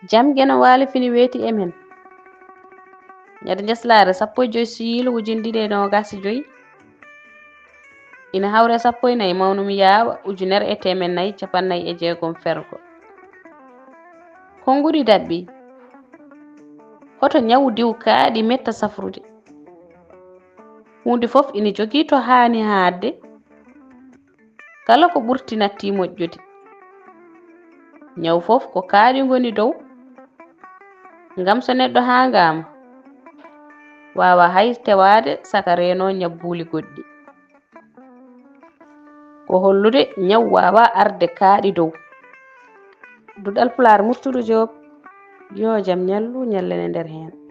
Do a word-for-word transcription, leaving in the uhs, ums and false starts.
Jam geno waali fini weeti e men. Ñande njaslaare sappo e joy siyiilo ujine ɗiɗi e noogas e joy, ina hawre sappo e nayi mawnum yaawa ujunere e teemen nayi capanɗe nayi e jeegom fergo. Konnguɗi daɓɓi. Hoto ñawu diw kaaɗi metta safrude. Huunde fof ina jogii to haani haadde. Kala ko ɓurti natti moƴƴude. Ñaw fof ko kaaɗi ngoni dow. Ngam so neɗɗo haangaama, waawa hay tewaade saka reeno ñabbuuli goɗɗi. Ko hollude ñaw waawa arde kaaɗi dow. Duɗal Pulaar Murtuɗo Joob, yo jam ñallu ñallene nder heen.